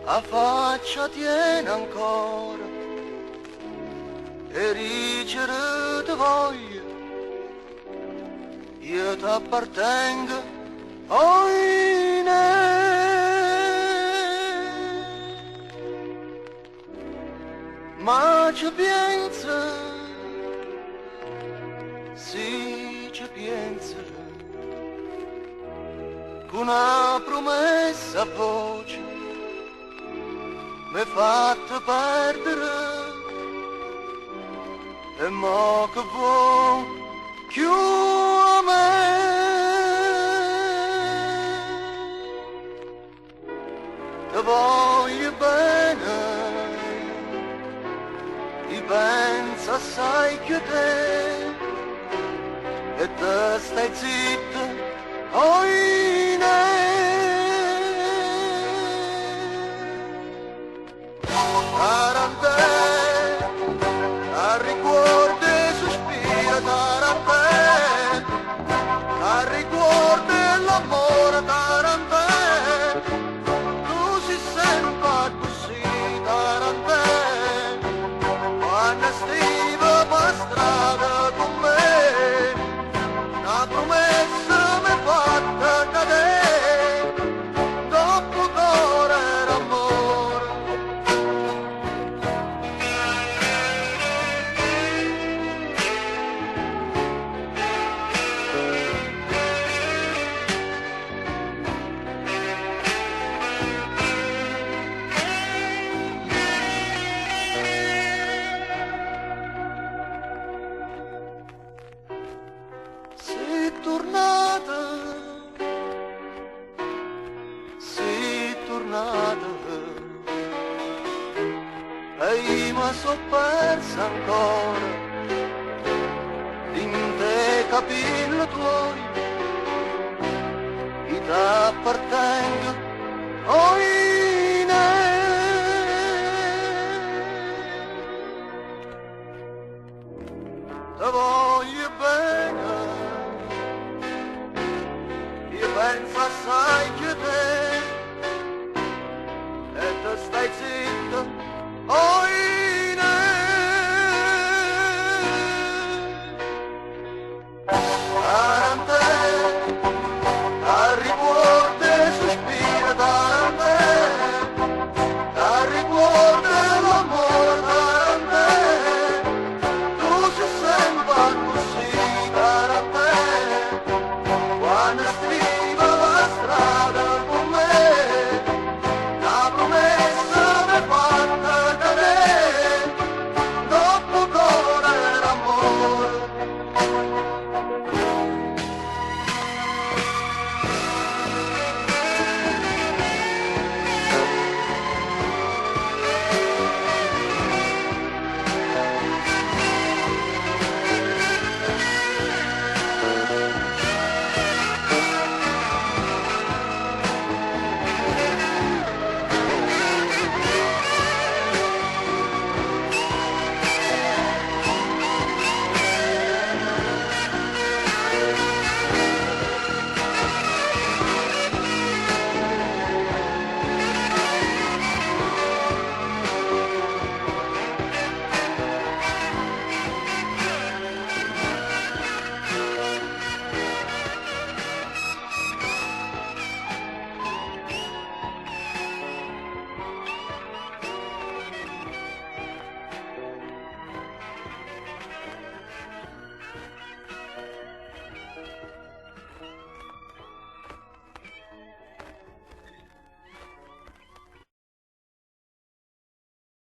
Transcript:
'A faccia tiene ancora 'e dicere te voglio, io t'appartengo, oi ne'. Ma ce pienze, si ce pienze, cu na prumessa a voce m'hê fatto perdere e mo che vuò cchiù 'a me? Te voglio bene, i' penso assai cchiù 'e te e te stai zitta, oi ne'. Tarantè, t'arricuorde 'e suspire, tarantè, t'arricuorde l'ammore, tarantè, tu si sempe accussì, tarantè, quanno stive p' 'a strada cu me, na prumessa m'hê fatta cadè, doppo core era ammore. Si turnata, si turnata e i' me so' persa ancora dint' 'e capille tuoi, i' t'appartengo, oi ne'. Te voglio.